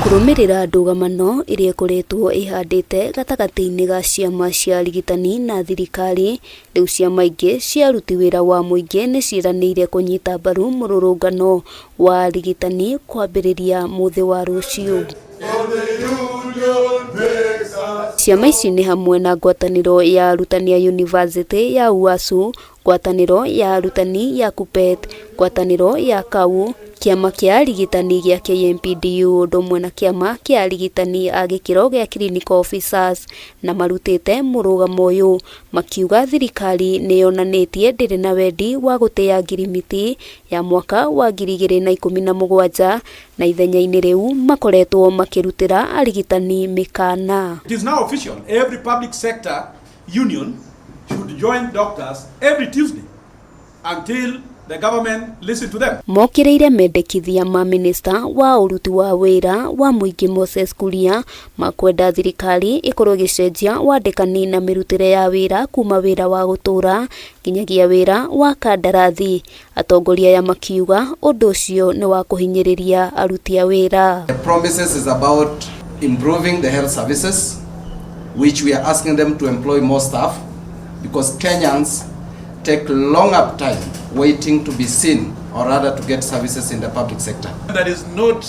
Kũrũmĩrĩra ndũgamano ĩrĩa ĩkoretwo ĩhandĩte gatagatĩ-inĩ ga ciama cia arigitani na thirikari, rĩu ciama ingĩ cia aruti wĩra wa mũingĩ nĩ ciĩranĩire kũnyita mbaru mũrũrũngano wa arigitani kwambĩrĩria mũthĩ wa rũciũ. Ciama ici nĩ hamwe na ngwatanĩro ya arutani a yunivasĩtĩ ya UASU, ngwatanĩro ya arutani ya KUPPET, ngwatanĩro ya KAU, kĩama kĩa arigitani gĩa KMPDU ũndũ ũmwe na kĩama kĩa arigitani a gĩkĩro gĩa clinical officers na marutĩte mũrũgamo ũyũ makiuga thirikari nĩ yonanĩtie ndĩrĩ na wendi wa gũtĩa ngirimiti ya mwaka wa 2017 na ithenya-inĩ rĩu makoretwo makĩrutĩra arigitani mĩkana. It is now official. Every public sector union should join doctors every Tuesday until the government listen to them. Mokĩrĩire mendekithia ma minista wa ũruti wa wĩra wa mũingĩ Moses Kuria ma kwenda thirikari ĩkorwo ĩgĩcenjia wandĩkani na mĩrutĩre ya wĩra kuma wĩra wa gũtũra nginyagia wĩra wa kandarathi. Atongoria aya makiuga ũndũ ũcio nĩ wa kũhinyĩrĩria aruti a wĩra. The promises is about improving the health services, which we are asking them to employ more staff because Kenyans take longer time waiting to be seen or rather to get services in the public sector. That is not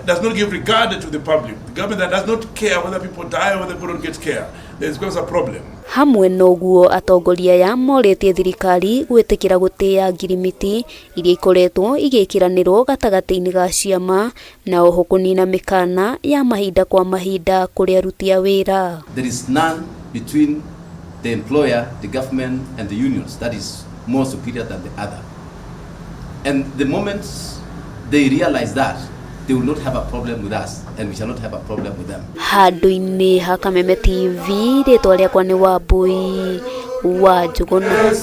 does not give regard to the public. The government that does not care whether people die or whether people don't get care. There becomes a problem. Hamwe na ũguo atongoria aya morĩtie thirikari gwĩtĩkĩra gũtĩa ngirimiti iria ikoretwo igĩkĩranĩrwo gatagatĩ-inĩ ga ciama na oho kũnina mĩkana ya mahinda kwa mahinda kũrĩ aruti a wĩra. There is none between the employer, the government, and the unions that is more superior than the other. And the moment they realize that, they will not have a problem with us, and we shall not have a problem with them. Handũ-inĩ ha Kameme TV rĩtwa rĩakwa nĩ Wambui wa Njũgũna.